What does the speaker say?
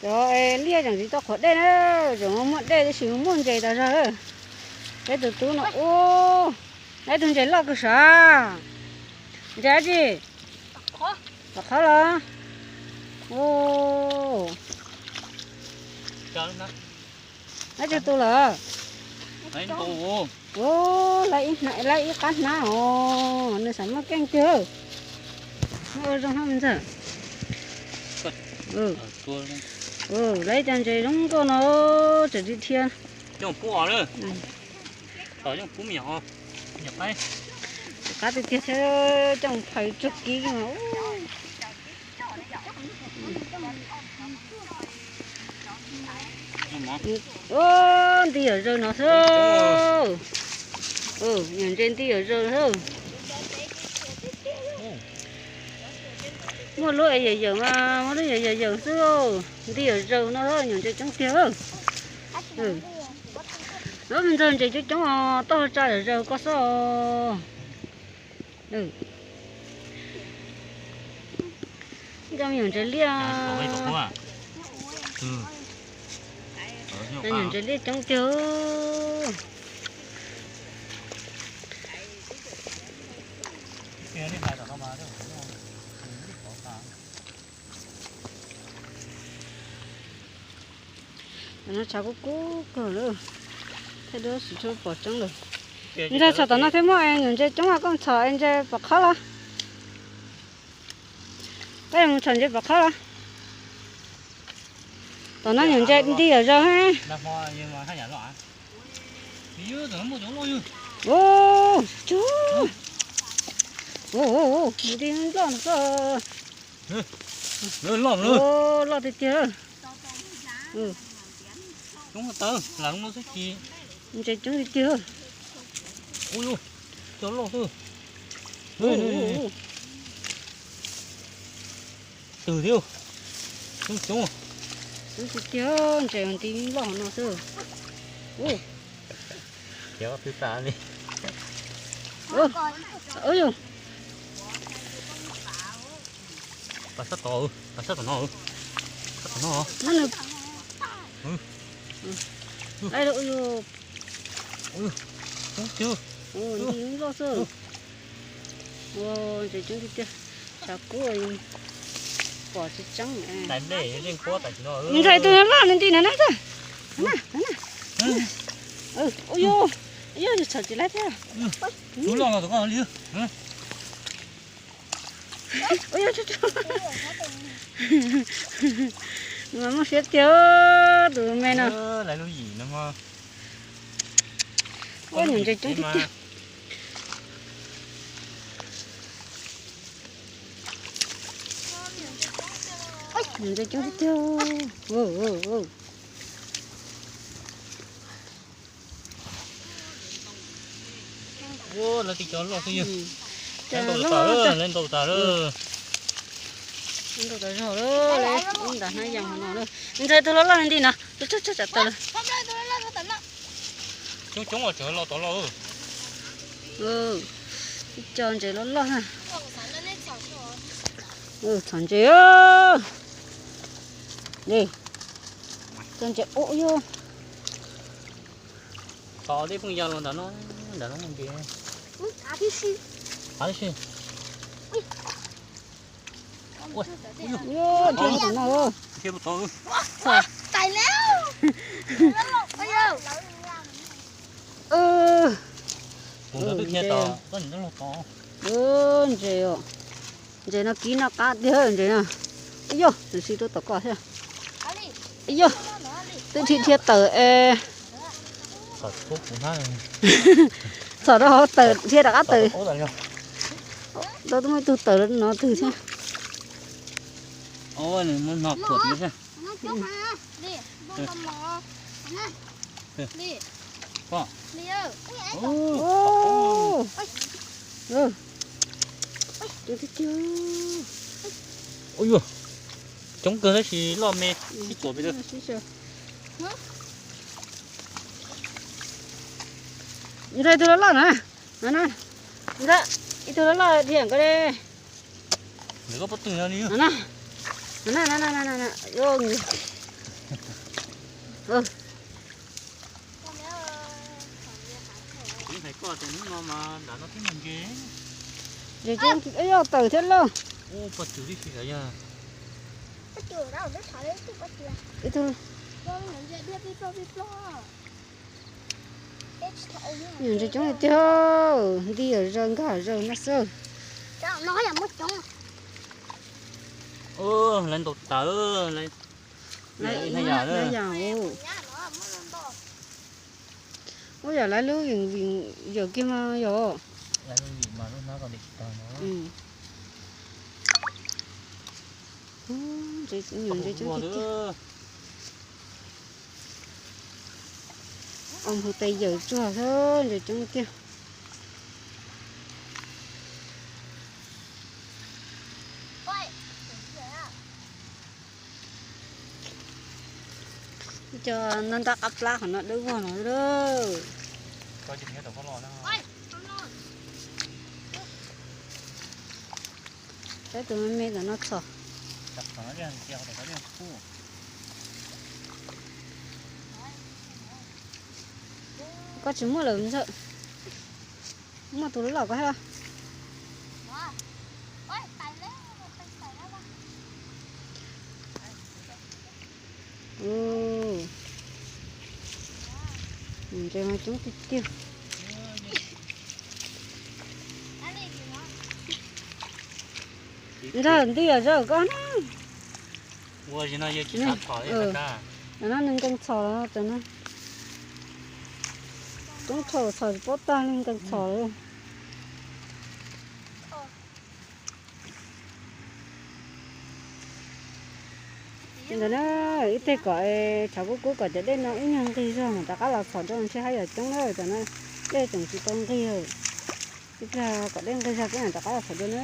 Cov liaj tseem tsis tau qhuav dej na, tseem muaj dej tab sis muaj ntses tas zog. Peb tus tub no, ub, ib tug ntses loj kawg sav. Ntses dab tsi? Tom qhov los? Ub, ib tug tus lawm. Ub, lawv ib qab hnab os, nws xav muaj keej tiag. Muaj ua zoo hab me ntxawg. Lawv ib co ntses zoo nkauj no, tseem dhia dhia. Qab tiag tiag thiab, coj mus phais tsuag kib. Nti yam zaws no xwb. Nyuam ntses nti yam zaws xwb. Muaj lub es yawm yawm mas muaj lub yam yawm yawm xwb. Nti yam zaws no nyuam ntses coob tiag. Lawv me ntxawg ntses coob coob os, toj tsa yam zaws koj xwb os. Coj me nyuam ntses liaj, nyuam ntses liaj coob tiag. No tshav kub kub kawg lawm, thiab dub tsis tshua pom tseeb lawm. Ntxawg txhom tom no thiab muaj es nyuam ntses coob, koj txhom es ntses pom qhob los? Koj yuav mus txhom ntses pom qhob los? Tom no nyuam ntses nti yam zaws. Nti loj, loj tiag tiag. Ntses coob tiag tiag. Cov loj xwb. Twg thiab, coob coob. Coob tiag tiag, ntses nti loj no xwb. Pas sab tod, pas sab tom no, sab tom no. Coob tiag. Nti loj xwb. Ntses coob tiag tiag. Tshav kub pom tsis tseeb. Ntxawg tus loj nws nti no na. Ua yus, yus txhom tsis laib thiab. Mas muaj siab tiag tus me no. Ua nyuam ntses coob tiag tiag. Nyuam ntses coob tiag tiag. Ua lawv tib cov loj xwb yog. Lawv ntaus tas lawm, lawv ntaus tas lawm. Ntaus tas zog lawm, lawv ntaus hnab yas no lawm. Ntxawg tus loj loj nti no, tsam taws lawm. Coob coob os, tseem los tom loj. Ib co ntses loj loj na. Txhom ntses. Li, txhom ntses ub yog. Txhom tej phooj ywg los ntawm no, ntawm no ntses. Av tib si. Ntses tom no. Ntses, ntses os. Ntses no kib noj qab tiag ntses no. Yog, ntses si tuaj tom koj thiab. Yog, twb dhia dhia tawm es. Txhom rau hauv tawm dhia rov qab tawm. Tau muaj ib tug tawm no twg thiab. Ua yog, coob kawg tab sis loj me sib txuas pem. Ntxawg ib tug loj loj na, ntxawg ib tug loj loj dhia nkawd li. Ntxawg koj pob tw no li. Kuv hais koj tias hnub no mas nram no twb nce. Ntses coob, yog tawm thiab lauj. Ub, poj tw tib si yog. Ib tug. Nyuam ntses coob tiag tiag, nti yam zaws nkag zaws no xwb. Lawv ntaus tawv, lawv yam ub yam lawv lub vim yawm kiag mas yog. Nyuam ntses coob tiag tiag. Ua hu tes yawm tsuag xwb, ntses coob tiag. Cov ntab ntab qab plab qhov no dawb vog no lawm. Saib tus me me ntawm no txhom. Koj tsis muaj lawm ntag. Muaj tus loj koj thiab. Ntses mas coob tiag tiag. Nrog nti yam zaws koj na. Ua no nws nkees txhom los cov no. Coob thaum txhom tsis paub tag li, nkees txhom li. Ntawd na, ib teg kom tshav kub kub kom cov dej no ib nyuag nqig zog mam rov qab los txhom dua, ntshe haj yam coob lawm tam no, dej tseem tsis tau nqig. Ib pliag kom dej nqig zog peb mam rov qab los txhom dua na.